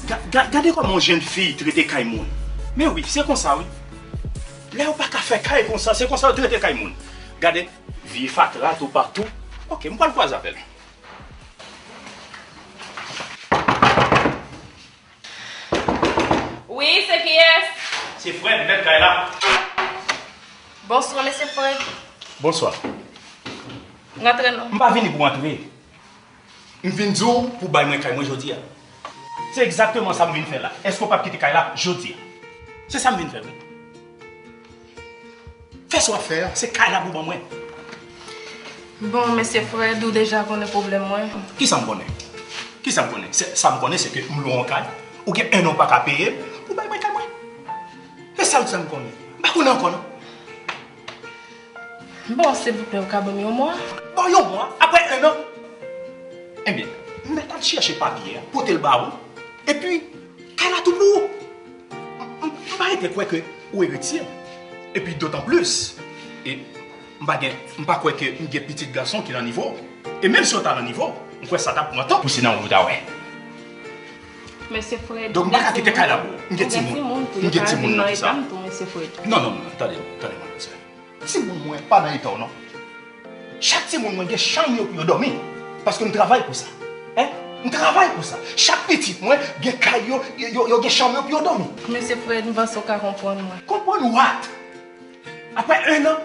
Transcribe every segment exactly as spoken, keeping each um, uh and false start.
Ga- ga- Gade kòman yon jèn fi trete kay moun. Men wi, se konsa wi. Lè yo pa ka fè kay konsa, se konsa yo trete kay moun. Gade, vye fatra toupatou. Ok, m pral kwaze avè l. Wi, se kiyès? Se Fred, mèt kay la. Bonswa, mesye Fred. Bonswa. Rantre non. M pa vini pou antre. M vin di w pou bay mwen kay mwen jodi a. Se egzakteman sa m vin fè la. Èske w p ap kite kay la jodi a? Se sa m vin fè, wi. Fè sa w ap fè a, se kay la pou ban mwen. Bon, mesye Fred, ou deja konnen pwoblèm mwen. Kisa m konnen? Kisa m konnen? Se, sa m konnen, se ke m lwe yon kay, ou gen ennan w pa ka peye m, ou bay mwen kay mwen. Se sèl sa m konnen. M pa konnen ankò, non. Bon, silvouplè, ou ka ban m yon mwa? Bon, yon mwa? Apre ennan? Ebyen, m mèt al chèche papye a, pote l ba ou. Epi, kay la tou pou ou. M, m, m pa rete kwè ke ou eritye. Epi, dotan plis, e, m pa gen, m pa kwè ke m gen pitit gason ki nan nivo w. E menm si yo ta nan nivo w, m kwè sa t ap pran tan pou se nan ou ta wè. Mesye Fred, donk, m pa ka kite kay la pou ou. M gen timoun. M gen timoun nan ki sa. Non, non, non, tande, tande, madmwazèl. Timoun mwen pa nan eta w non. Chak timoun mwen gen chanm yo pou yo dòmi. Paske m travay pou sa. Hein? M travay pou sa. Chak pitit mwen gen kay yo, yo, yo, yo gen chanm yo pou yo dòmi. Mesye Fred, m panse w ka konprann mwen. Konprann what? Apre ennan?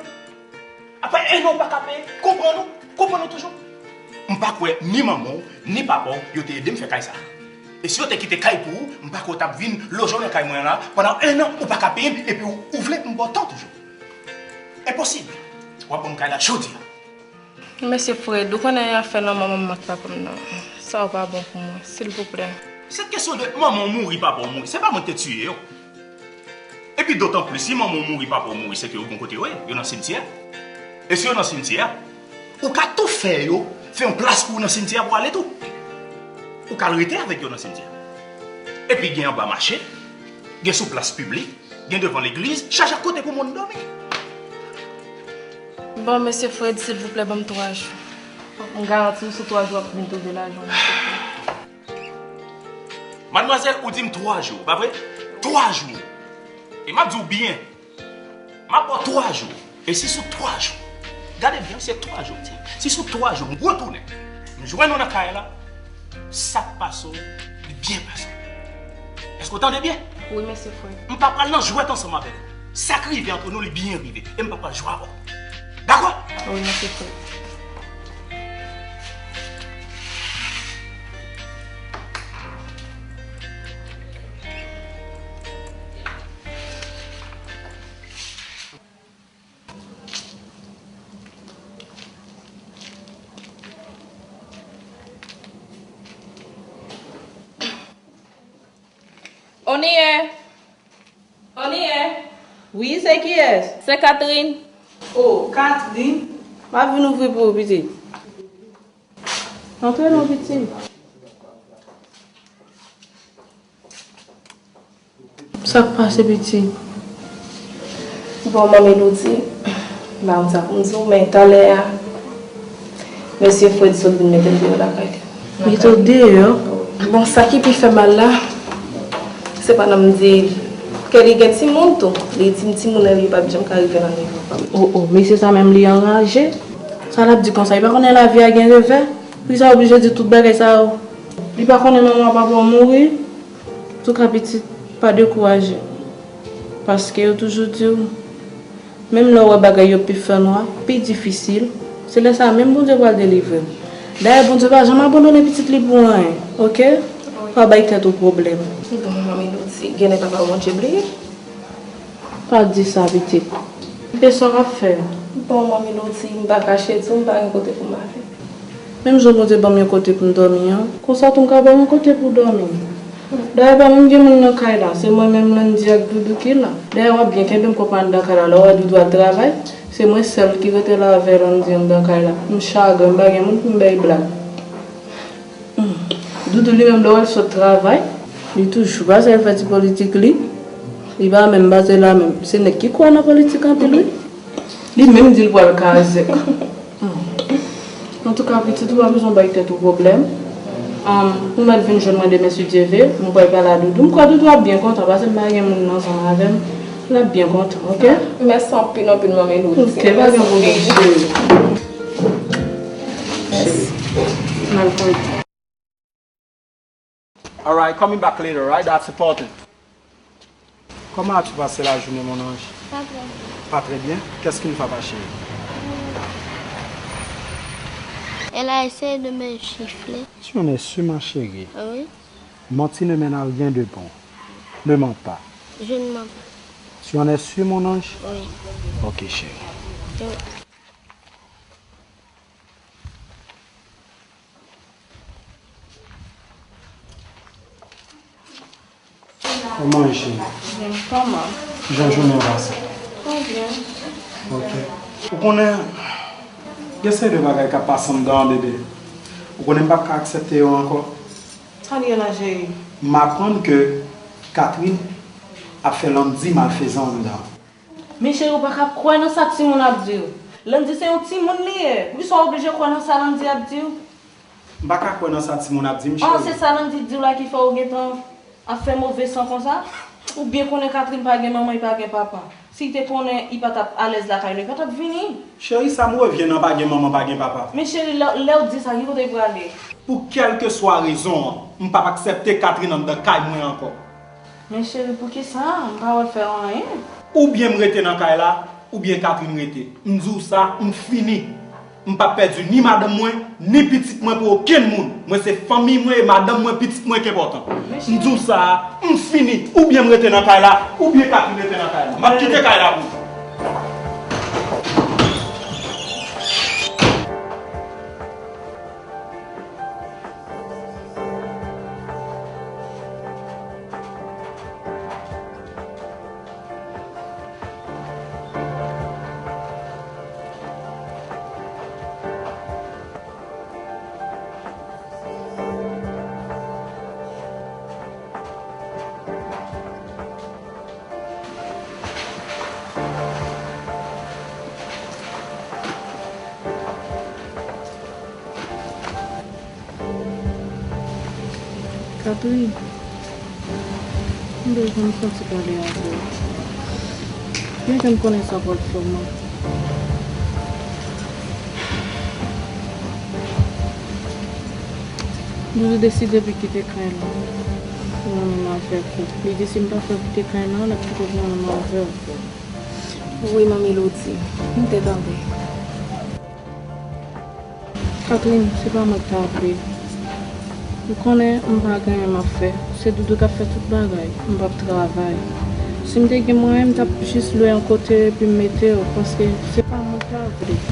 Apre ennan w pa ka peye? Konprann ou? Konprann ou toujou? M pa kwè ni manman w, ni papa w, yo te ede m fè kay sa. E si yo te kite kay pou ou, m pa kwè w t ap vin loje w nan kay mwen an la, pandan ennan ou pa ka peye m, epi w, ou vle m ba w tan toujou. Enposib! W ap ban m kay la jodi a. Mesye Fred, ou konnen afè nan manman m ak papa m nan. Sa yo pa bon pou mwen, silvouplè. Se kesyon de manman w mouri, papa w mouri. Se pa mwen ki te tiye yo. Epi dotan plis, si manman w mouri, papa w mouri, se ke yo gon kote yo ye, yo nan simtyè. E si yo nan simtyè, ou ka tou fè yo fè yon plas pou ou nan simtyè a pou w ale tou. Ou ka al rete avèk yo nan simtyè. Epi gen anba mache, gen sou plas piblik, gen devan legliz, chaje ak kote pou moun dòmi. Bon, mesye Fred, silvouplè, ban m twa jou. M garanti w, sou twa jou, w ap vin twouve lajan, mesye Fred. Madmwazèl, ou di m twa jou, pa vre? Twa jou. E m ap di w byen, m ap ba w twa jou. E si sou twa jou, gade byen, se twa jou m di. Si sou twa jou m retounen, m jwenn ou nan kay la, sa k pase w, li byen pase w. Èske w tande byen? Wi, mesye Fred. M pa pral nan jwèt ansanm avè w. Sa k rive antre nou, li byen rive. E m pa pral jwe avè w. Dakò? Wi, mesye Fred. Oniyè! Oniyè! Wi, se kiyès? Se Catherine. O, Catherine. M ap vin ouvri pou ou, pitit. Antre non, pitit. Sa k pase, pitit? Bon, manmi Lodi, m pa konn sa pou m di w, men talè a, mesye Fred sot vin mete m deyò lakay li. Mete w deyò? Bon, sa ki pi fè mal la, se pandan m di l ke li gen timoun tou. Li di m timoun nan li p ap janm ka rive nan nivo pa m. O, o, mesye sa menm li anraje. Sa l ap di konsa? Li pa konnen lavi a gen revè? Poukisa l oblije di tout bagay sa yo? Li pa konnen manman papa w mouri? Antouka, pitit, pa dekouraje. Paske yo toujou di w, menm lè w wè bagay yo pi fè nwa, pi difisil, se lè sa a menm Bondye pral delivre w. Dayè, Bondye pa janm abandone pitit li pou anyen, oke? Pa bay tèt ou pwoblèm. Bon, manmi Lodi, genlè papa Bondye bliye. Pa di sa, pitit. E sa w ap fè? Bon, manmi Lodi, m pa kache di w, m pa gen kote pou m ale. Menm jan Bondye ban m yon kote pou m dòmi an, konsa tou m ka ba w yon kote pou w dòmi. Dayè, pa menm gen moun nan kay la, se mwen menm, Landy ak Doudou ki la. Dayè, w ap byen kenbe m konprann anndan kay la, lè w wè Doudou al travay, se mwen sèl ki rete la avè Landy anndan kay la. M chagren, m pa gen moun pou m bay blag. Hmm. Doudou li menm, lè w wè l sot travay, li toujou pase al fè ti politik li. Li pa menm pase la menm. Se nèg ki kwè nan politik anpil, wi. Li menm di l pral kazèk. Hmm. Antouka, pitit, ou pa bezwen bay tèt ou pwoblèm. Um, ou mèt vin jwenn mwen demen si Dye ve, mwen pral pale a Doudou. M kwè Doudou ap byen kontan, paske m pa gen moun nan zòn avè m. L ap byen kontan, oke? Mèsi anpil, anpil, manmi Loti. Oke, pa gen pwoblèm, cheri. Mèsi. N al konn. All right, call me back later, right? That's important. Comment as-tu passé la journée, mon ange? Pas très bien. Pas très bien? Qu'est-ce qu'une femme a chérie? Elle a essayé de me gifler. Tu en es sûr, ma chérie? Oui. Mentir ne mène à rien de bon. Ne mens pas. Je ne mens pas. Tu en es sûr, mon ange? Oui. Ok, chérie. Oui. Kòman ye, cheri? Byen, kòman? Kijan jounen an pase? Trè byen. Ok. Ou konnen, gen seri de bagay k ap pase anndan an, bebe. Ou konnen m p ap ka aksepte yo ankò. Sa l ye la, cheri? M aprann ke Catherine ap fè Landy malfezan anndan. Men cheri, ou pa ka kwè nan sa timoun ap di w. Landy se yon timoun li ye. Poukisa w oblije kwè nan sa Landy ap di w? M pa ka kwè nan sa timoun ap di m, cheri. Ah, se sa Landy di w la ki fè w gentan ap fè move san konsa? Ou byen konnen Catherine pa gen manman, li pa gen papa. Si li te konnen li pa t ap alèz lakay nou, li pa t ap vini. Cheri, sa m revyen nan pa gen manman, pa gen papa? Men cheri, lè, lè w di sa, ki kote l prale? Pou kèlkeswa rezon an, m p ap aksepte Catherine anndan kay mwen ankò. Men cheri, poukisa? M pa wè l fè anyen. Oubyen m rete nan kay la, oubyen Catherine rete. M di w sa, m fini. M p ap pèdi ni madanm mwen, ni pitit mwen pou okenn moun. Mwen se fanmi mwen e madanm mwen, pitit mwen ki enpòtan. M di w sa, m fini. Oubyen m rete nan kay la, oubyen Catherine rete nan kay la. M ap kite kay la pou ou. Catherine, m bezwen m santi pale avè w. Byenke m konnen sa pral fè w mal. Doudou deside pou l kite kay la pou mwen menm avèk ou. Li di si m pa fè l kite kay la, l ap kite mwen menm avè w. Wi, manmi Loti, m te tande. Catherine, se pa mwen k ta vle. Ou konnen m pa gen anyen m ap fè. Se Doudou k ap fè tout bagay. M p ap travay. Si m te gen mwayen, m t ap jis lwe yon kote epi m mete w, paske se pa mwen k ta vle.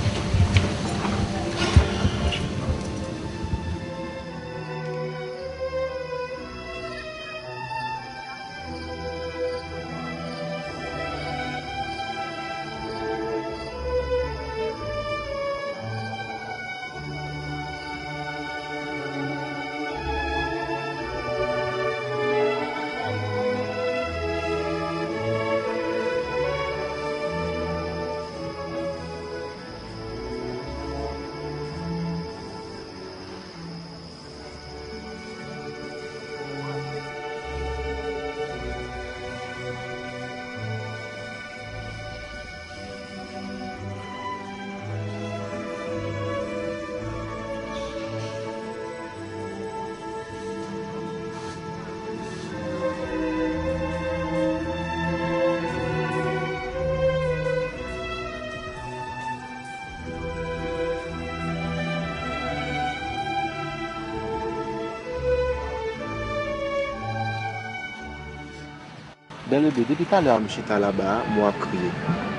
Bèl bebe, depi talè a m chita laba a, m wè w ap kriye.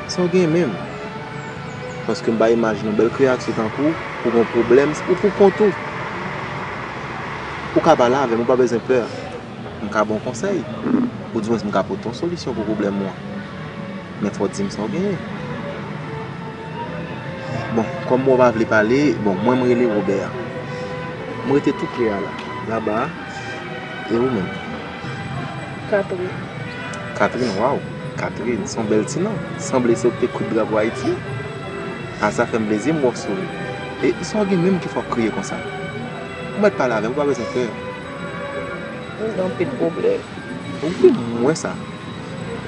Sa w gen menm? Paske m pa imajine yon bèl kreyati tankou w pou gon pwoblèm ou pou kont ou. Ou ka pale avè m, ou pa bezwen pè. M ka ba w konsèy. Oudimwens m ka pote yon solisyon pou pwoblèm ou an. Men fò w di m sa w genyen. Bon, kòm ou pa vle pale, bon, mwen m rele Wobè. M rete tou pre a la, laba a. E ou menm? Catherine. Catherine, waw! Catherine, se yon bèl ti non. Sanble se ou ki te koud drapo Ayiti. A sa fè m plezi, m wè w souri. E sa w gen menm ki fè w kriye konsa? Ou mèt pale avè m, ou pa bezwen pè. Ou gen anpil pwoblèm. Wi, m wè sa.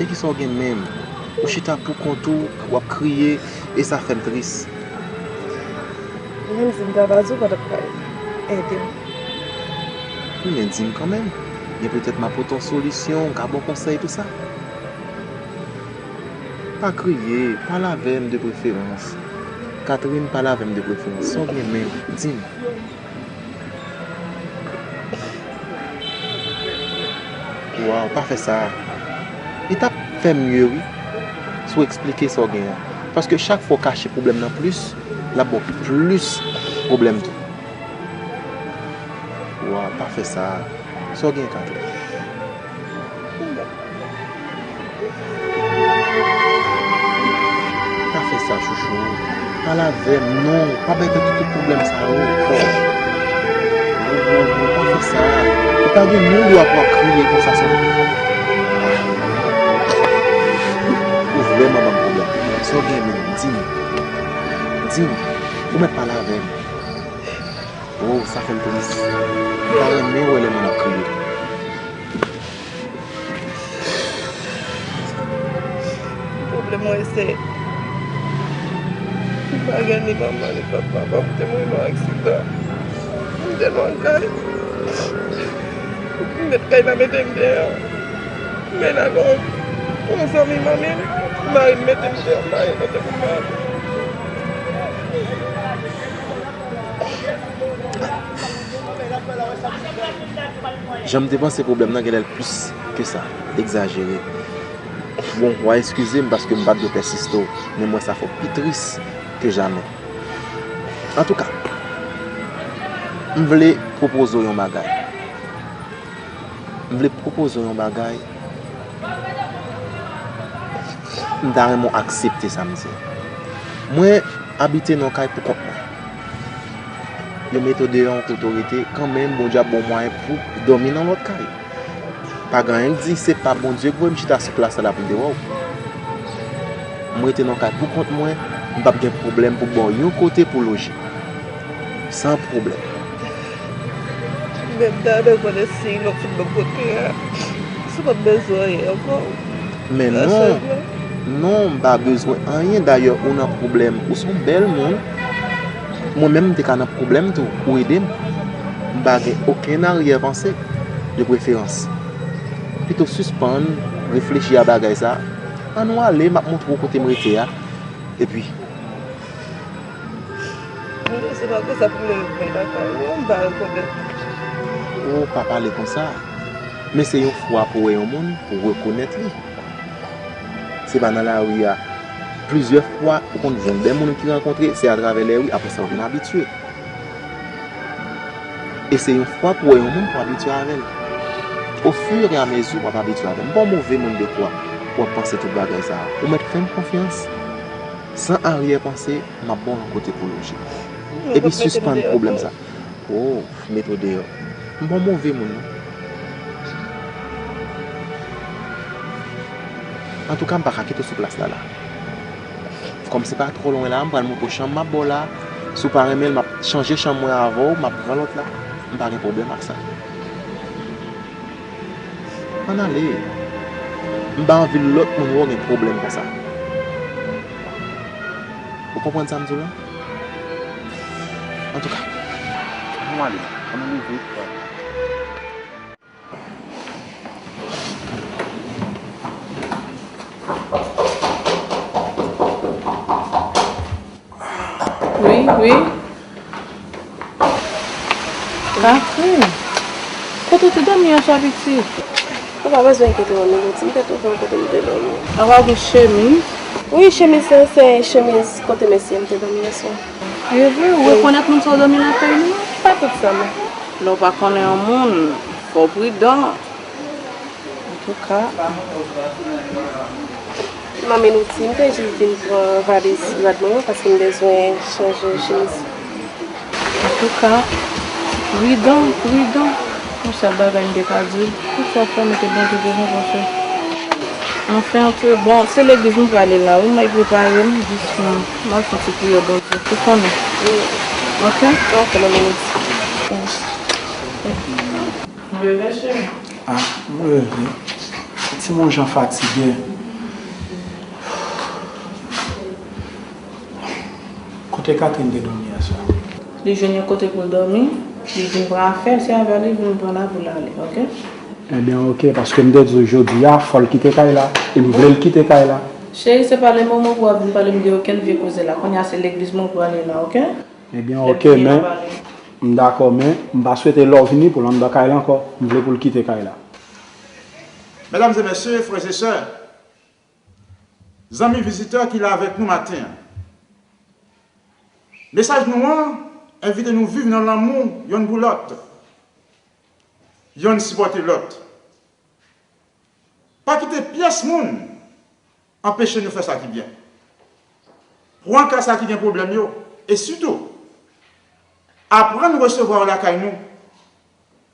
E kisa w gen menm? Ou chita pou kont ou, w ap kriye, e sa fè m tris. Ou menm di m travay di w pa t ap ka ede m. Wi, men di m kanmenm. Gen petèt m ap pote yon solisyon, m ka ba w konsèy, tou sa. Pa kriye, pale avè m de preferans. Catherine, pale avè m de preferans. Sa w gen menm, di m. Waw, pa fè sa. Li t ap fè mye, wi, si w eksplike sa w gen an. Paske chak fwa w kache pwoblèm nan plis, l ap ba w plis pwoblèm tou. Waw, pa fè sa. Sa w gen, Catherine? Pa fè sa, chouchou. Pale avè m, non. Pa bay tèt ou tout pwoblèm sa yo. Non, non, non, pa fè sa. Ou pa gen moun dwa pou w ap kriye konsa sou mwen. Ou vrèman ban m pwoblèm. Sa w gen menm? Di m. Di m. Ou mèt pale avè m. Oh, sa fè m tris. M pa renmen wè lè moun ap kriye. Pwoblèm mwen se, m pa gen ni manman ni papa, papa m te mouri nan aksidan. M te nan kay. M met kay la mete m deyò. Men la gen yon zanmi manmi m, mari m mete m deyò, mari m mete m deyò. Jan m te panse pwoblèm nan genlè l plis ke sa, egzajere. Bon, w a eskize m paske m pa t dwe pèsiste w, men m wè sa fè w pi tris ke jamè. Antouka, m vle pwopoze w yon bagay. M vle pwopoze w yon bagay. M ta renmen w aksepte sa m di. Mwen abite nan yon kay pou kont mwen. Yo mete w deyò yon kote w rete, kanmenm Bondye ap ba w mwayen pou w dòmi nan lòt kay. Pa gen anyen k di se pa Bondye k voye m chita sou plas la pou m te wè w. M rete nan yon kay pou kont mwen, m p ap gen pwoblèm pou m ba w yon kote pou w loje. San pwoblèm. Men m ta renmen konnen si lè w fin ban m kote a, si w p ap bezwen anyen ankò. Men non, non, m pa bezwen anyen. Dayè, ou nan pwoblèm, ou se yon bèl moun. Mwen menm, m te ka nan pwoblèm tou, ou ede m. M pa gen okenn aryè panse, de preferans. Pito sispann reflechi a bagay sa. Ann nou ale, m ap montre w kote m rete a. Epi, Mwen se pa konsa pou mwen menm, papa. Ou wè m pa rekonèt. Ou pa pale konsa. Men se yon fwa pou wè yon moun, pou rekonèt li. Se pa nan lari a. Plizyè fwa, ou konn jwenn de moun ki rankontre, se atravè lè ri, apre sa, ou vin abitye. E se yon fwa pou wè yon moun, pou abitye avè l. Ofiramezi, w ap abitye avè l. M pa yon move moun de kwa pou w ap panse tout bagay sa a. Ou mèt fè m konfyans. San aryè panse, m ap ba w yon kote pou loje. Epi sispann pwoblèm sa. Oh, mete w deyò. M pa yon move moun, non. Antouka, m pa ka kite w sou plas la, la. Kòm se pa twò lwen la, m pral montre w chanm m ap ba w la. Si w pa renmen l, m ap chanje chanm mwen avè w, m ap pran lòt la. M pa gen pwoblèm ak sa. Ann ale. M pa anvi lòt moun wè w gen pwoblèm konsa. Ou konprann sa m di w la? Antouka, ann nou ale. Ann nou leve. Wi, wi. Catherine, kote w te dòmi yè swa, pitit? Ou pa bezwen enkyete w, Melody, m te twouve w kote m te dòmi. Apa w gen chemiz? Wi, chemiz lan se chemiz kote mesye m te dòmi yè swa. E vre, ou rekonèt moun sa w dòmi lakay li an? Pa tout sa, non. Lè w pa konnen yon moun, fò w pridan. Antouka. Manmi Louti, m te jis vin pran valiz rad mwen yo paske m bezwen chanje chemiz. Antouka, pridan, pridan. Yon sèl bagay m te ka di w, tout sa w fè, mete Bondye devan, paske anfen, anfen, bon, se legliz m prale la, wi, m al prepare m, jis m al fè yon ti priyè Bondye. Ou konnen. Wi. Ok? Ok, manmi Louti. Leve, cheri. Ah, m leve. Ti mon jan fatige. Kote Catherine te dòmi yè swa? Li jwenn yon kote pou l dòmi, li di m pran afè l, se avè l li vin pran la pou l ale, oke? Ebyen, oke, paske m te di w jodi a, fò l kite kay la, e m vle l kite kay la. Cheri, se pa le moman pou w ap vin pale m de okenn vye koze la. Kounye a, se legliz mwen pou ale la, oke? Ebyen, oke, men, m dakò, men m pa swete lè w vini pou l anndan kay la ankò. M vle pou l kite kay la. Medam e mesye, frè e sè, zanmi vizitè ki la avèk nou maten an, mesaj nou an envite nou viv nan lanmou yonn pou lòt, yonn sipòte lòt. Pa kite pyès moun anpeche nou fè sa ki byen. Pran ka sa ki gen pwoblèm yo, e sitou, aprann resevwa yo lakay nou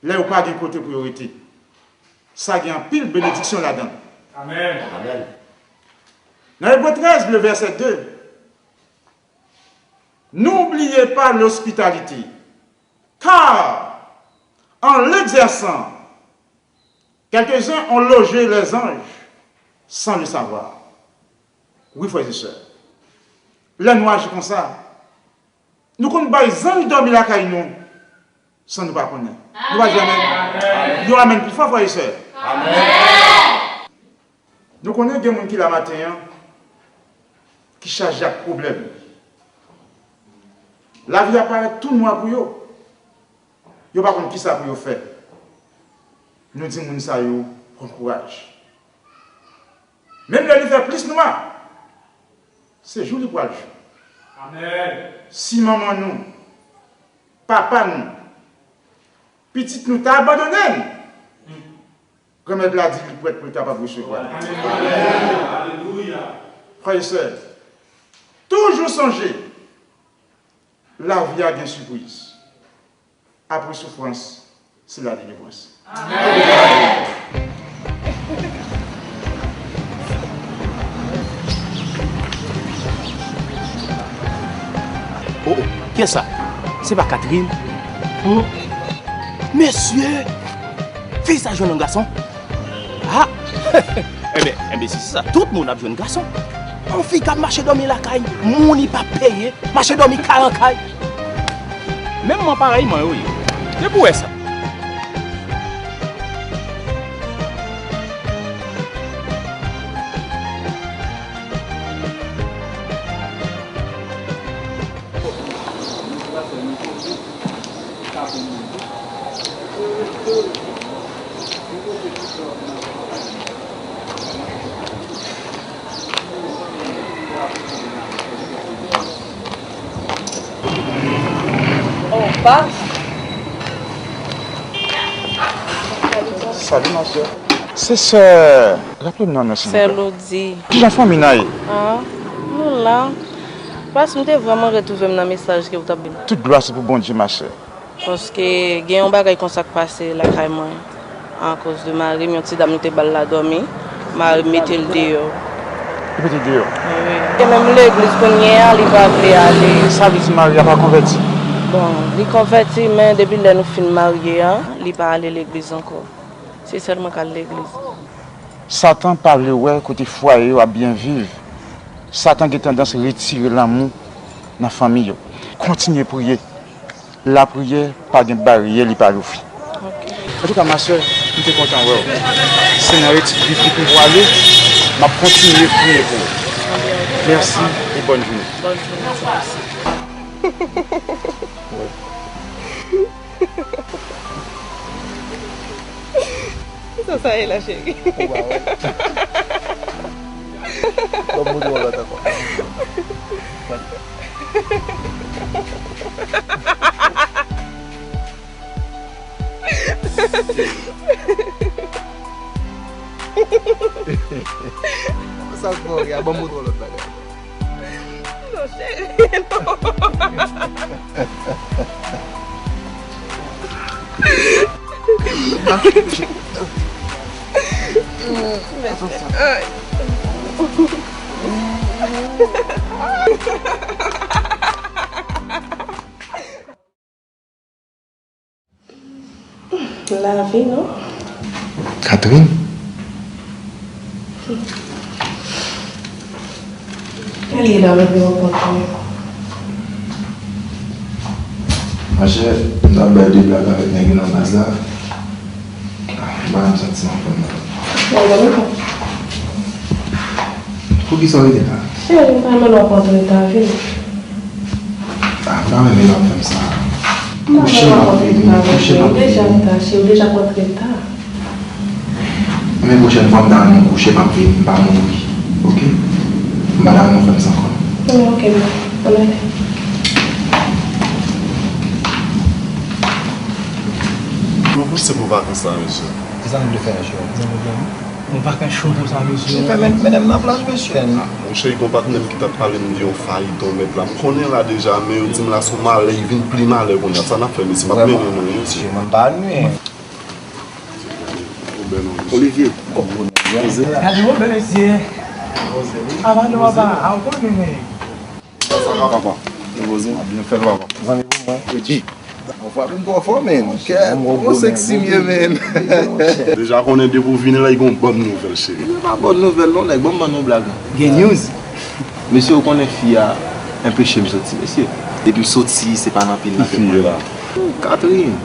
lè yo pa gen kote pou yo rete. Sa gen anpil benediksyon ladan l. Amèn. Amèn. Nan Ebre trèz, le vèsè de, n'oubliez pas l'hospitalité, car en l'exerçant, quelques-uns ont logé les anges sans le savoir. Wi, frè e sè, lè nou aji konsa, nou konn bay zanj dòmi lakay nou san nou pa konnen. Nou pa di amèn? Yon amèn pi fò, frè e sè. Nou konnen gen moun ki la maten an, ki chaje ak pwoblèm. Lavi a parèt tou nwa pou yo. Yo pa konn kisa pou yo fè. Nou di moun sa yo, pran kouraj. Menm lè li fè plis nwa, se jou li pral jou. Amèn. Si manman nou, papa nou, pitit nou ta abandone n, Granmèt la di li prèt pou l kapab resevwa nou. Amèn. Alelouya. Frè e sè, toujou sonje, lavi a gen sipriz. Apre soufrans, se la delivrans. Amèn. Oh, oh, kiyès sa? Se pa Catherine? Oh, mesye! Fi sa jwenn yon gason? Ah! Enben, enben, si se sa, tout moun ap jwenn gason. Yon fi k ap mache dòmi lakay moun li pa peye, mache dòmi kay an kay. Menm mwen parèy mwen yo ye. Depi w wè sa. Oh, Paps. Salut, ma sœur. Se sè, raple m non, non, silvouplè. Sè Lodi. Kijan fanmi nan ye? Ah, nou la. Paps, m te vrèman retwouve m nan mesaj ke w t ap ban m. Tout glwa se pou Bondye, ma sè. Paske gen yon bagay konsa k pase lakay mwen. Akoz de mari m, yon ti dam nou te ba l la dòmi, mari m mete l deyò. Li mete l deyò? Wi. E menm legliz kounye a, li pa vle ale. Sa vle di mari a pa konvèti? Bon, li konvèti, men depi lè nou fin marye a, li pa ale legliz ankò. Se sèl mwen k al legliz. Satan pa vle wè kote fwaye yo ap byen viv. Satan gen tandans retire lanmou nan fanmi yo. Kontinye priye. Lapriyè pa gen baryè li pa louvri. Ok. Antouka, ma sè, m te kontan wè w. Se nan etid biblik m pwale, m ap kontinye priye pou ou. Mèsi e bòn jounen. Bòn jounen, mèsi. Kisa sa ye la, cheri? Ou pa wè? Ban m montre w lòt ankò. Sa k fè w ri a? Ban m montre w lòt bagay. Non, cheri, non. Ay. Lavi, non? Catherine? Kè li la mwen vin rankontre. Monchè, m t ap bay de blag avèk nèg yo nan baz la. Ah, m pa menm santi m anfòm non. Mwen menm non. Poukisa w rete la? Cheri, m pa renmen lè w ap rantre ta vin. Ah, m pa renmen lè w ap fè m sa. M pa renmen lè w ap rantre ta vin. Kouche m ap vini, kouche m ap vini. Ou deja ta, cheri, ou deja rantre ta. Men pwochèn fwa m ta renmen w kouche m ap vini, m pa mouri. Oke? M pa ta renmen w fè m sa ankò. Non, oke, bro. Ann ale. Mwen pou se pou vakans la, mesye. Kisa nou vle fè, mesye? Kisa nou vle fè? Yon vakans cho konsa, mesye. Mesye, men, mennen m nan plaj, mesye. Ah, monchè, gon patnè m ki t ap pale m de yon fayit, yon mèt la. M konnen la deja, men yo di m la se yon malè, li vin pli malè kounye a. Sa n ap fè, mesye? M ap mennen nou, mesye. Mesye, mwen m pa nwi. Olivier. Gade Woben, mesye. Ava nou, ava. A, ou konnen, men. Sa ka papa? Repoze. A byen fè l, papa. Zanmi pou mwen. Epi, ou frape m twò fò, men. Kè, ou seksi m ye, men. Deja konnen depi w vini la, li gon bòn nouvèl, cheri. Se pa bòn nouvèl, non, nèg. Ban m ban nou blag. Gen news. Mesye, ou konnen fi a anpeche m soti, mesye. Depi m soti, se pa nan pil la. Ki fi ye la? Catherine.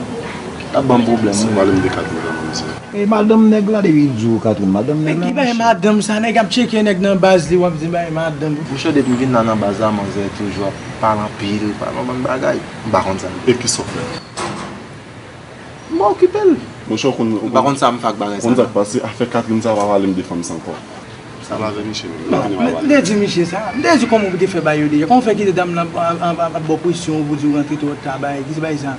Ap ban m pwoblèm, wi. Pale m de Catherine la, mesye. E madanm nèg la, depi l di w Catherine, madanm nèg la, mesye. Men ki bagay madanm sa, nèg ap tcheke nèg nan baz li, w ap di bagay madanm. Monchè, depi m vin la nan baz la, manzè toujou ap pale anpil, pale yon bann bagay. M pa konn sa. E kisa w fè? M okipe l. Monchè, ou konn, ou konn, m pa konn sa m fè ak bagay sa. Ou konn sa k pase? Afè Catherine sa pa pale m de fanm sa ankò. Sa pa vre, Michel. Non, m te di Michel sa. M te di kòman w te fè bay yo deja. Kòman w fè kite dam nan ap, ap, ap, ap ba w presyon pou di w rantre twò ta, bay, ki se bay sa?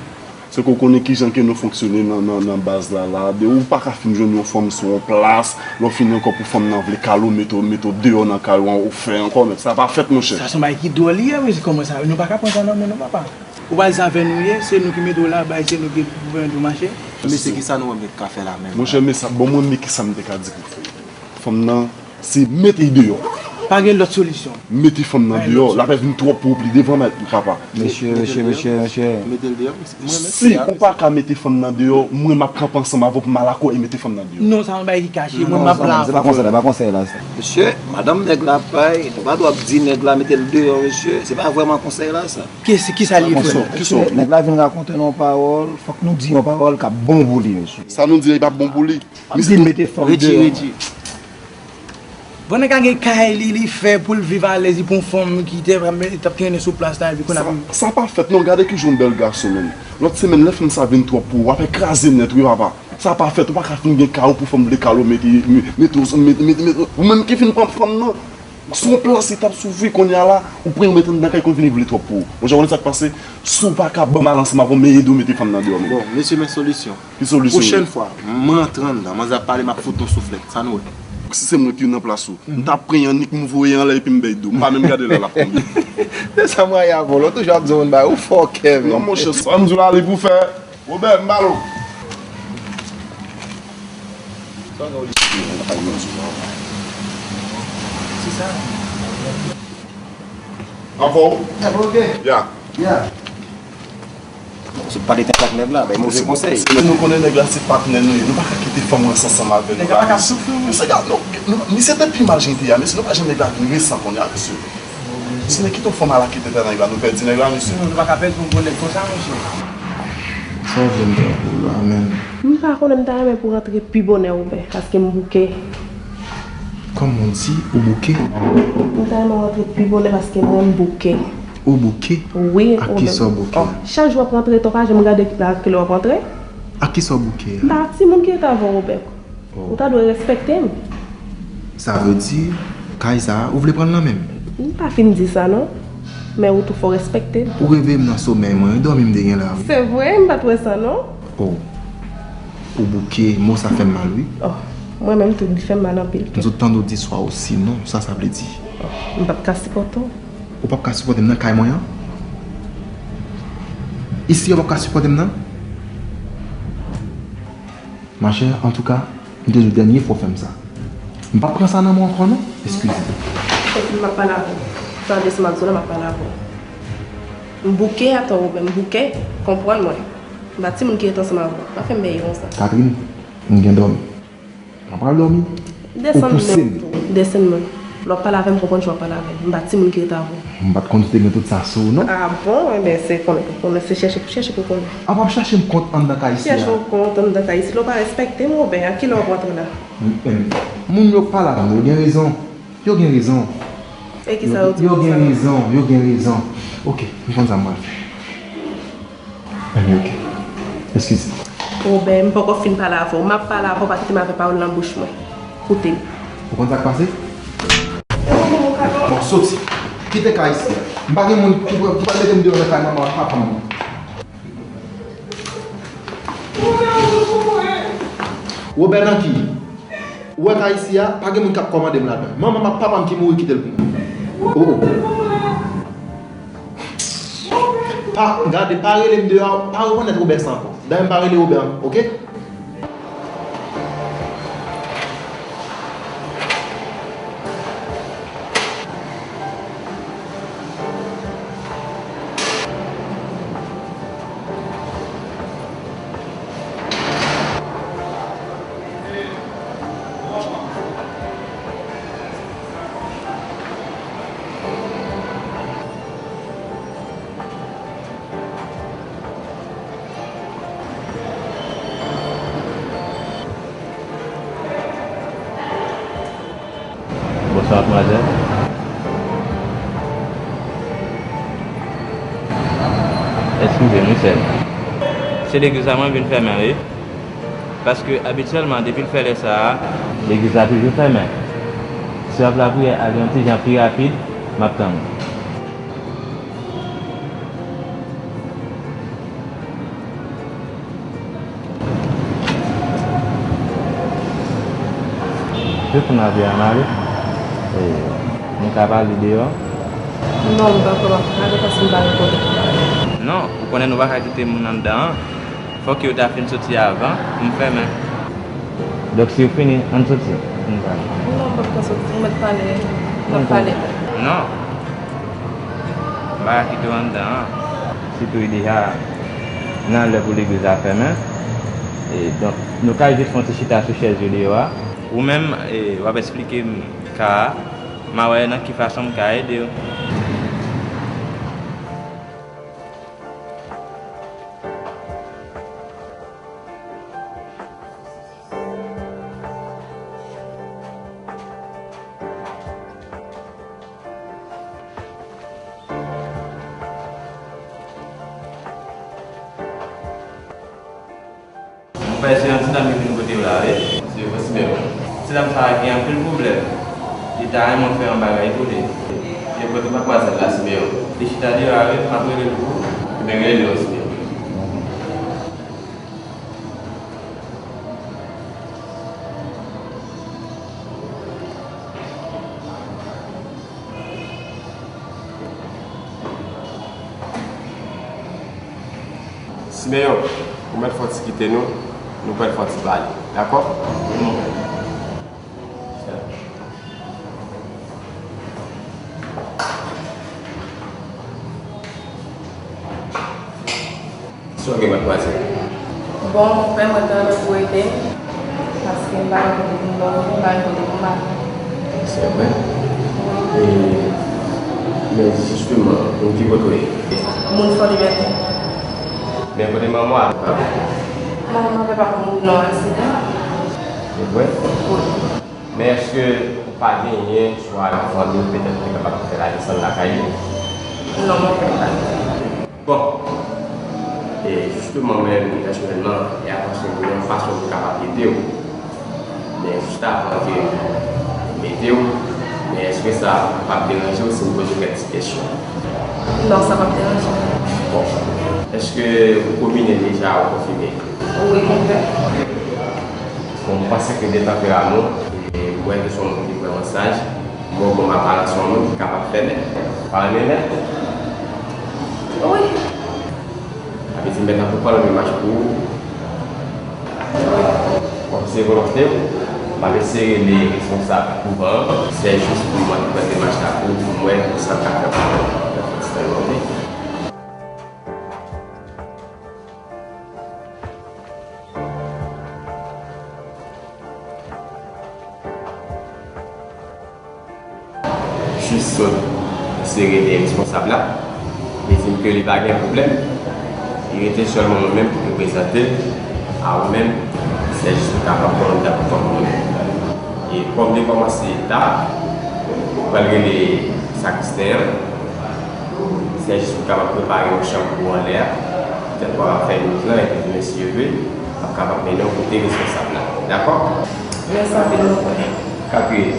Se ke w konnen kijan ke nou fonksyone nan, nan, nan baz la, la. De ou pa ka fin jwenn yon fanm sou yon plas, lè w fini ankò pou fanm nan vle kale w, mete w, mete w deyò nan kay ou an, ou fè ankò, mèt. Sa pa fèt, monchè. Sa se yon bagay ki dwòl li ye, wi, se kòman sa? Nou pa ka pran sa nan men nou, papa. Ou pa di se afè nou ye, se nou ki mete w la, bay, se nou ki pou pèmèt ou mache. Mesye, kisa nou wè m ka fè la menm? Monchè, men sa, bon, mwen, men kisa m te ka di pou fè? Fanm nan, se mete l deyò. Pa gen lòt solisyon. Mete fanm nan deyò. L ap vin twòp pou ou pi devan, mèt, papa. Mesye, mesye, mesye, mesye. Mete l deyò, mwen menm. Si ou pa ka mete fanm nan deyò, mwen, m ap kanpe ansanm avè w pou m al akò e mete fanm nan deyò. Non, sa yon bagay ki kache. Mwen, m ap la. Se pa konsèy la, pa konsèy la, sa. Mesye, madanm nèg la bay, nou pa dwe ap di nèg la mete l deyò, mesye. Se pa vrèman konsèy la, sa. Kisa, kisa li fè? Mesye, nèg la vin rakonte nou yon pawòl, fòk nou di yon pawòl k ap bon pou li, mesye. Sa nou di a, li p ap bon pou li. Misye mete fanm deyò. Redji, Redji. Bon, nèg la gen kay li, li fè pou l viv alèz, li pran yon fanm ki te vrèman, t ap trennen sou plas la, epi kounye a. Sa, sa pa fèt non, gade ki jan yon bèl gason menm. Lòt semèn, lè fanm sa vin twòp pou ou, w ap kraze nèt, wi, papa. Sa pa fèt, ou pa ka fin gen kay ou pou fanm vle kale w, mete, mete, mete, mete, mete, ou menm ki fin pran fanm nan. Sou yon plas li t ap soufri, kounye a la, ou pran yon mete anndan kay, konn vini vle twòp pou ou. Ou ja konnen sa k pase? Si w pa ka ban m al ansanm avè w, men ede w mete fanm nan deyò menm. Bon, mesye, men solisyon. Ki solisyon? Pwochèn fwa, m rantre anndan, manzè ap pale, m ap fout nou souflèt. Sa nou wè? Si se mwen ki nan plas ou, m t ap pran yon annik m voye anlè epi m bay do. M pa menm gade lè l ap tonbe. Se sa m rayi avè w la, w toujou ap di yon moun bagay, ou fòkè, men. Non, monchè, sa m di w la, li pou fè. Wobè, m ba l ou. Sa w gen w di? Se sa. Anfòm? Sa va, ok? Ya. Ya. Sot pale tank ak nèg la, bay move konsèy. Si nou konnen nèg la se patnè nou ye, nou pa ka kite fanm ranse ansanm avè nou la. Nèg la pa ka soufri, wi. Misye, nou, nou, misye te pi mal jan li te ye a, mesye, nou pa janm nèg la vin resan kounye a, mesye. Si nèg kite yon fanm al ak tèt a nèg la, nou pèdi nèg la, mesye. Non, nou pa ka pèdi yon bon nèg konsa, mesye. Sa w vle m fè pou ou la, menm? M pa konnen, m ta renmen pou w rantre pi bonè, Wobè, paske m bouke. Kòman w di, ou bouke? M ta renmen w rantre pi bonè paske mwen m bouke. Ou bouke? Wi, Wobè. Ak kisa w bouke? Oh, chak jou w ap rantre tan w pa janm gade kilè w ap rantre. Ak kisa w bouke a? M pa ak timoun ki rete avè w, Wobè. Oh. Ou ta dwe respekte m. Sa vle di, kay sa a, ou vle pran l nan men m? M pa fin di sa, non. Men ou tou fò respekte m. Ou reveye m nan somèy mwen, wi, dòmi m te gen la, wi. Se vre, m pa t wè sa, non. Oh. Ou bouke, mo sa fè m mal, wi. Oh, mwen menm tou, li fè m mal anpil tou. M sot tande w di swa osi non, sa sa vle di? Oh, m p ap ka sipòte w. Ou p ap ka sipòte m nan kay mwen an? Isi, ou p ap ka sipòte m nan? Machè, antouka, m te di w dènye fwa w fè m sa. M p ap pran sa nan men w ankò non. Eskize m. Epi m ap pale avè w. Tande sa m ap di w la, m ap pale avè w. M bouke atò, Wobè, m bouke. Konprann mwen. M pa timoun ki ret ansanm avè w. Pa fè m bèy konsa. Catherine, m gen dòmi. Mwen pral dòmi. Desann men tou. Desann men. Lè w ap pale avè m, konprann jan w ap pale avè m. M pa timoun ki ret avè w. M pa t konn ou te gen tout sa sou ou, non. Ah bon? Enben, se konnen pou konnen, se chèche pou chèche pou konnen. A, w ap chache m kont anndan kay isi a. Chèche yon kont anndan kay isi. Lè w pa respekte m, Wobè, a kilè w ap rantre la? M, m, moun yo k pale avè m, yo gen rezon. Yo gen rezon. E kisa yo di w konsa? Yo gen rezon, yo gen rezon. Ok, m konn sa m pral fè. Ann, ok. Eskize. Wobè, m poko fin pale avè w. M ap pale avè w, pa kite m avè pawòl nan bouch mwen. Koute m. Ou konn sa k pase? Bon, soti. Kite kay isi a. M pa gen moun ki pral, ki pral mete m deyò nan kay manman ak papa m. Wobè nan ki? Ou wè kay isi a, pa gen moun k ap kòmande m ladan. Manman m ak papa m ki mouri kite l pou mwen. Oh, oh. Pa, gade, pa rele m deyò, pa rekonèt Wobè sa ankò. Dayè m pa rele Wobè ankò, oke? Bonswa, madmwazèl. Eskize m, wi, sè m. Se legliz la mwen vin fèmen, wi. Paske abityèlman, depi l fè lè sa a, legliz la toujou fèmen. Si w ap lapriyè, al yon ti jan pi rapid, m ap tann ou. Wi, kounye a, Marie. E, nou ka pale deyò? Non, m pa kwè m ap pale paske m pa gen kote pou m ale. Non, ou konnen nou pa ka kite moun anndan an. Fòk yo ta fin soti avan pou m fèmen. Donk, si yo fini, ann soti. Ann pale. Non, m p ap ka soti. Ou mèt pale. N ap pale. Non. M pa ka kite w anndan an. Sitou li deja nan lè pou legliz la fèmen. E, donk, nou ka jis fè yon ti chita sou chèz yo deyò a. Ou menm, e, w ap esplike m ka a. M a wè nan ki fason m ka ede w. Monchè, se yon ti dam ki vin kote w la, wi. Se vre, Simeyon. Ti dam sa a gen anpil pwoblèm. Li ta renmen w fè yon bagay pou li. Nenpòt ou pa kwaze l la, Simeyon. Li chita deyò a, wi, m ap rele l pou ou. Ebyen, rele l, Simeyon. Simeyon, ou mèt fè yon ti kite nou, nou pral fè yon ti pale, dakò? Wi, monchè. Sa w gen, madmwazèl? Bon, monchè, mwen ta renmen pou w ede m, paske m pa gen kote pou m dòmi, m pa gen kote pou m ale. Se vre? E, men jisteman, moun ki kote w ye? Moun Fò Libète. Men kote manman w? Manman m avè papa m mouri nan yon aksidan. Se vre? Wi. Men èske ou pa genyen swa yon fanmi ou petèt ki te kapab fè la desann lakay li? Non, monchè, m pa genyen. Bon, e jisteman, mwen menm, pèsonèlman, e a panse m gen yon fason pou m kapab ede w. Men jis avan ke m ede w, men èske sa p ap deranje w si m poze w kèk ti kesyon? Non, sa p ap deranje m. Bon, èske ou komine deja ou konfime? Wi, monchè. Bon, m panse ke detan ke Rameau, e, m wè ke se yon moun ki vrèman saj, m wè kòm aparans yon moun ki kapab fè nèg. Ou pa renmen nèg? Wi. Sa vle di m mèt antre pran yon demach pou ou. Wi. Bon, se volonte w. M ap eseye rele responsab kouvan an. Se jis pou mwen ki pran demach la pou ou, pou m wè kisa m ka fè pou ou. Nan fòs tèlman vle. Sot se rele responsab la. Li di m ke li pa gen pwoblèm. Li rete sèlman mwen menm pou m prezante l a ou menm, se jis pou kapab pran yon dat pou mwen menm. E kòm li kòmanse ta, m pral rele sakristen an. Se jis pou kapab prepare yon chanm pou anlè a. Petèt w ap fè yon plan epi demen si Dye vle, w ap kapab mennen w kote responsab la. Dakò? Mèsi anpil, monchè. Katriyèm,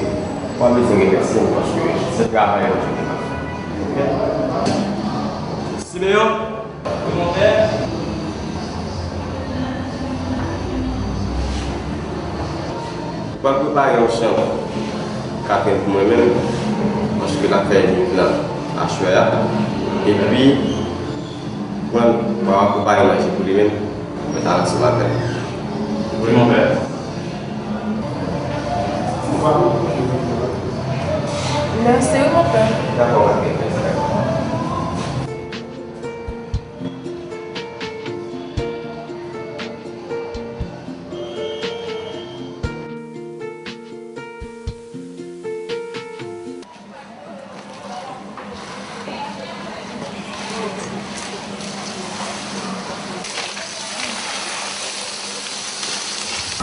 w ap bezwen remèsye m paske se travay ou di w te ka fè. Oke? Simeyon? Wi, monchè. Mwen prepare yon chanm katriyèm pou mwen menm, paske l ap fè yon plan aswè a. Epi, mwen, mwen ap prepare manje pou li menm, mwen ta ansanm avè l. Wi, monchè. Mèsi, wi, monchè. Dakò, mèsi.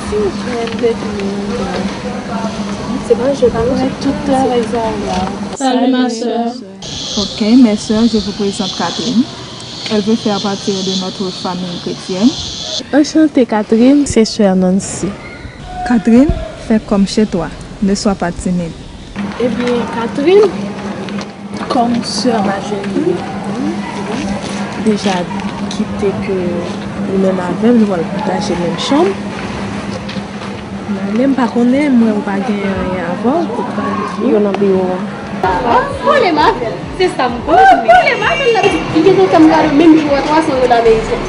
Silvouplè, m bezwen manje. Se manje pou tout travay sa yo la. Salut, ma sœur. Ok, mes sœurs, je vous présente Catherine. Elle veut faire partie de notre famille chrétienne. Enchanté, Catherine, c'est sœur Nancy. Catherine, fais comme chez toi. Ne sois pas timide. Ebyen, Catherine, kòm sè Majeline deja kite ke ou menm avè l, nou pral pataje menm chanm. Malè m pa konnen, m wè ou pa gen anyen avè w pou pale pou ou. Yo nan biwo a. Oh, pwoblèm avè l. Se sa m konnen. Oh, pwoblèm avè l la. Li gentan fè m gade menm jou a twa san dola ameriken.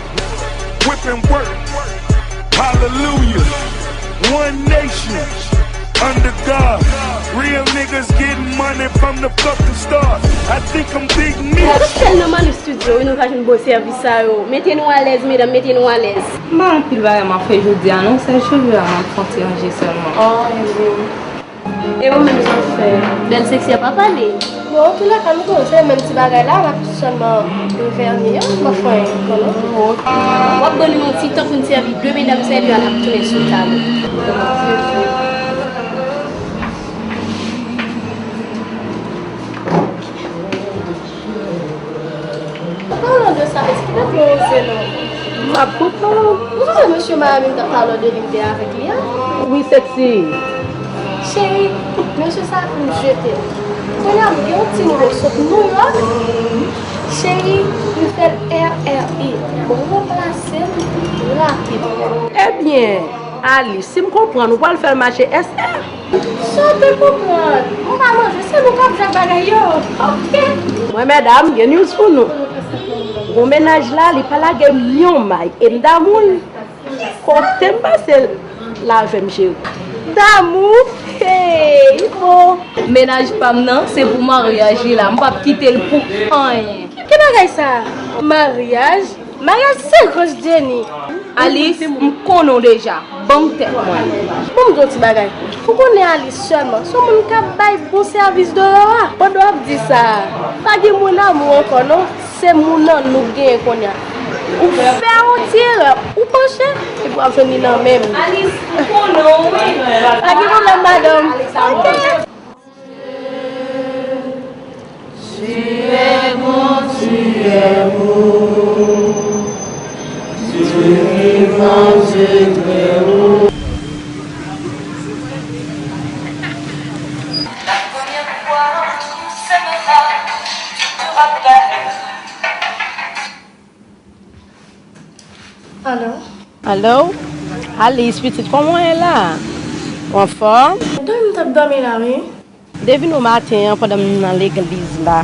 Whip and work. Hallelujah. One nation under God. Real niggas getting money from the fucking start. I think I'm Big Meech. Tout sèl nan Manu Studio, wi, nou ka jwenn bon sèvis sa yo. Mete nou alèz, medam, mete nou alèz. M pa anpil bagay m ap fè jodi a, non. Sèl cheve a m ap fè yon ti ranje sèlman. Oh, ebyen. E ou menm, sa w fè? Bèl seksi a pa pale. Bon, antoulèka, nou konnen se menm ti bagay la, m ap sèlman vèni an, m ap fè yon konnen. W ap ban nou yon ti tan pou n sèvi de medam sèvi a, n ap tounen sou tab. Palan de sa, èske w te oze non? M ap konprann. Ou sonje mesye Miami m t ap pale w de li, m te avèk li a? Wi, sexy. Cheri, mesye sa ap vin jete m. Kounye a m gen yon ti nouvo sot New York. Cheri, m fè l R R I. Ranplase m rapid. Ebyen, Alice, si m konprann, ou pral fè l mache S R? Sa w te konprann? M pa manje, se nou k ap jwe ak bagay yo. Oke. Mwen, medam, gen news pou nou. Gon mennaj la, li pa lage m yon may. E m damou l. Kote m pase l, l avè m, cheri. Damou? Hey, bon. Mennaj pa m nan, se pou maryaj li la. M p ap kite l pou anyen. Ki bagay sa? Maryaj? Maryaj se rans Jenny. Alice, m konnen w deja. Ban m tèt mwen. Ban m di w ti bagay. Ou konnen Alice sèlman se yon moun k ap bay bon sèvis deyò a. Pandan w ap di sa, pa gen moun amou ankò non. Se moun an nou k genyen kounye a. Ou fè yon ti erè, ou panche, epi w ap jwenn li nan men m. Alice, m konnen w, wi. Pa gen pwoblèm, madanm. Ok. Tu es bon, tu es beau. Tu es vivant, tu es beau. La première fois où tu m'aimeras, tu te rappelles. Alo? Alo? Alice, pitit, kòman w ye la? Ou anfòm? Dòmi m t ap dòmi la, wi. Depi nan maten an, pandan m nan legliz la,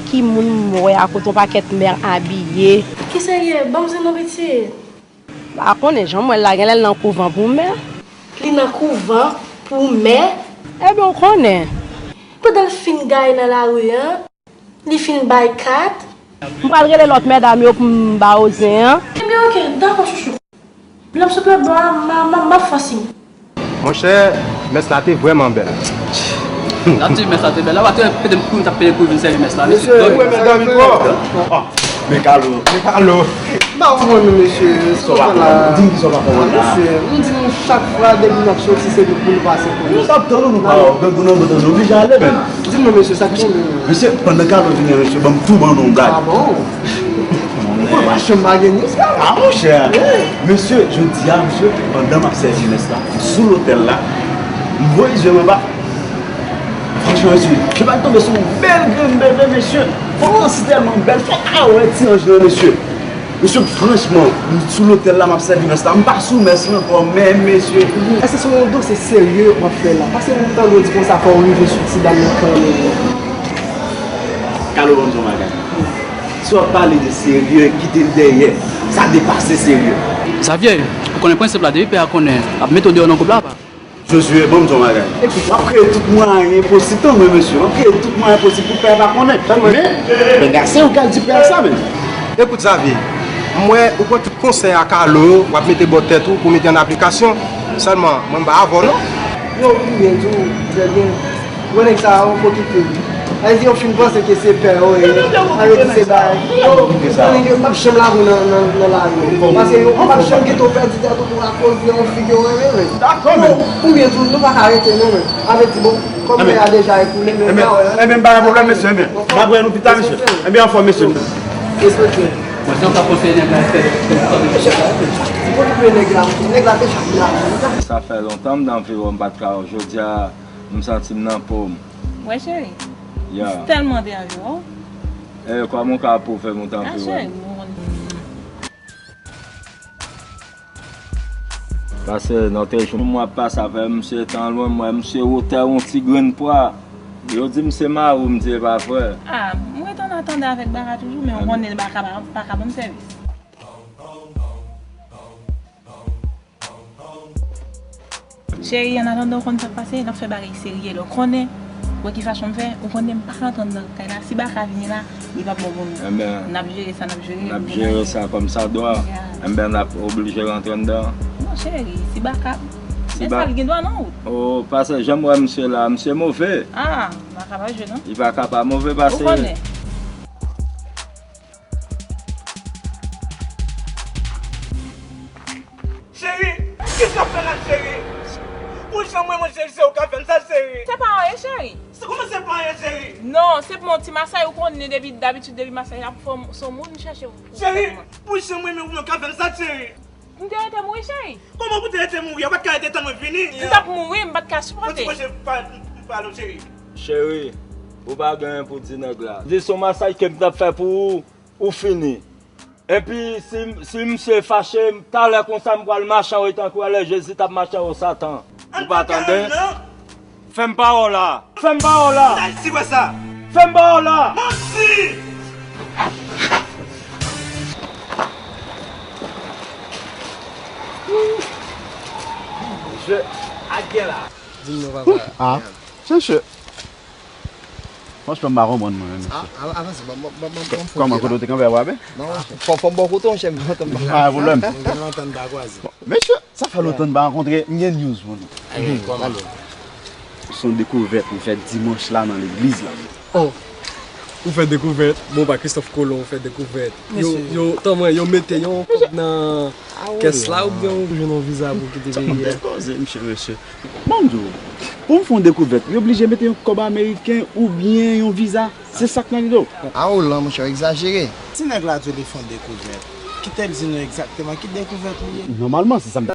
ki moun m wè akote yon pakèt mè abiye? Kisa l ye? Ban m di non, pitit. Pa konnen, jan m wè l la, genlè l nan kouvan pou mè. Li nan kouvan pou mè? Ebyen, w konnen. Pandan l fin gaye nan lari an, li fin bay kat. M pral rele lòt medam yo pou m ba yo zen an. Ebyen, oke, dakò, chouchou. Lè m sot lòtbò a, m a, m a, m ap fè siy. Monchè, mès la te vrèman bèl. N ap di mès la te bèl. La, w ap te pede m kou, m t ap pede kou vin sèvi mès la. Mesye, mesye, ou renmen dòmi twòp. Ah, men Kalo, men Kalo. M pa konprann nou, mesye. Sa w pa konprann? Di m kisa w pa konprann la. Mesye, m di nou chak fwa depi n ap soti, se nou pou nou pase pou nou. Nou t ap tann ou, nou pa wè w, nou oblije ale, men. Di m non, mesye, sa ki tonbe nou? Mesye, pandan Kalo vini an, mesye, ban m tou ban nou yon blag. Ah bon? Mwen pa janm pa gen news la. Ah, monchè. Mesye, jodi a, mesye, pandan m ap sèvi mès la, m sou lotèl la, m voye je m anba. Franchman, mesye, je pa tonbe sou yon bèl grenn bebe, mesye. Fòk nan si tèlman bèl, fòk a wè ti anj lan, mesye. Mesye, franchman, m sou lotèl la, m ap sèvi mès la. M pa sou mès lan ankò, men, mesye. Èske se yon dosye serye w ap fè la? Paske m tande w di konsa fò w rive sou ti dam nan kanmenm. Kalo, ban m di w yon bagay. Si w ap pale de serye, kite l dèyè. Sa depase serye. Xavier, ou konnen prensip la, depi pè a konnen, ap mete w deyò nan gwoup la, apa? Josué, ban m di w yon bagay. Epi w ap kreye tout mwayen posib, tann mwen, mesye. W ap kreye tout mwayen posib pou pè a pa konnen. Men, men se ou k al di pè a sa, men. Ekout, Xavier, m wè ou pran tout konsèy a Kalo yo, w ap mete bò tèt ou pou mete an aplikasyon. Sèlman, mwen m pa avè w, non. Yo, m byen di w, trè byen. Wè nèg sa a, ou fo kite l. Sa vle di yo fin panse ke se pè yo ye. Sa vle di se bay. Yo, yo p ap janm lage w nan, nan, nan lari yo. Paske yo p ap janm kite w pèdi tèt ou pou akoz de yon fi ke w renmen, men. Dakò, men. Konbyen jou nou pa ka rete, non, men. Sa vle di, bon, kòm pè a deja ekoule, men, men, men, pa gen pwoblèm, mesye, men. M ap wè nou pita, mesye. Ebyen, anfòm, mesye. Respekte. Mwen, sa m ta konseye nèg la, fè, fè, fè, fè. Okipe nèg la, nèg la deja vin la. Sa fè lontan m nan anvi wè w, m pa t ka wè w. Jodi a, m santi m nan po m. Wè, cheri. Ya. M tèlman anvi wè w. E, kòman w ka pwouve m ou t anvi wè m? Cheri, m konn. Pase nan tè jou m ap pase avè misye tan lwen, m wè misye wotè yon ti grenn pwa. Yo di m se mari w, m di e pa vre. Ah, m ret an atandan avèk Baka toujou, men ou konnen Baka pa, pa ka ban m sèvis. Cheri, an atandan ou konn sa k pase, n ap fè bagay serye la, ou konnen. Wè ki fason m fè, ou konnen m pa ka antre anndan kay la. Si Baka vini la, li p ap bon pou nou. Enben, n ap jere sa n ap jere, n ap jere sa kòm sa dwa. Ya. Enben, n ap oblije rantre anndan. Non, cheri, si Baka, si Baka, li gen dwa nan wout. Oh, pase jan m wè misye la, misye move. Ah, Baka pa jwe, non. Li pa ka pa move pase. Ou konnen. Cheri, kisa w fè la, cheri? Pou jan mwen, mwen, cheri, se ou ka fè m sa, cheri. Se pa anyen, cheri. Se kòman se pa anyen, cheri? Non, se pou yon ti masaj, ou konnen depi, dabitid, depi masaj la pou fè m, se yon moun m chèche pou fè m. Cheri, pou jan mwen, mwen, ou ka fè m sa, cheri. M te rete mouri, cheri. Kòman pou te rete mouri? Ou pa t ka rete tann mwen vini? M t ap mouri, m pa t ka sipòte. Mwen ti manje pa, m pale, cheri. Cheri, ou pa gen anyen pou di nèg la. Di se yon masaj ke m t ap fè pou ou, ou fini. Epi, si, si misye fache, talè konsa m pral mache anwo tankou lè Jezi t ap mache anwo Satan. Ou pa tande? Fè m pa wè w la. Fè m pa wè w la. Manti wè sa. Fè m pa wè w la. Manti! Je, a gen la. Di m non, papa. Ah, chèche. Franchman, m pa konprann mwen menm, mesye. Ah, avanse, ban m, ban m, ban m, ban m fouye la. Kòman, kote w te kanpe a frape? Non, monchè. Fò, fò m bò kote w, monchè, m pa konprann. Pa gen pwoblèm. Bon, mesye, sa fè lontan n pa rankontre, m gen news pou nou. Kòman? Se yon dekouvèt m fè dimanch la nan legliz la. Oh, ou fè dekouvèt, bon, pa Christophe Colomb, ou fè dekouvèt. Yo, yo, tanmen, yo mete yon kòb nan kès la, oubyen ou jwenn yon viza pou kite peyi a? Bèl koze, mesye, mesye. Ban m di w, pou m fè yon dekouvèt, yo blije mete yon kòb ameriken oubyen yon viza. Se sa k nan lide w. A Olan, monchè, w egzajere. Si nèg la di w li fè yon dekouvèt, kite l di nou egzakteman ki dekouvèt li ye. Nòmalman, se sa m t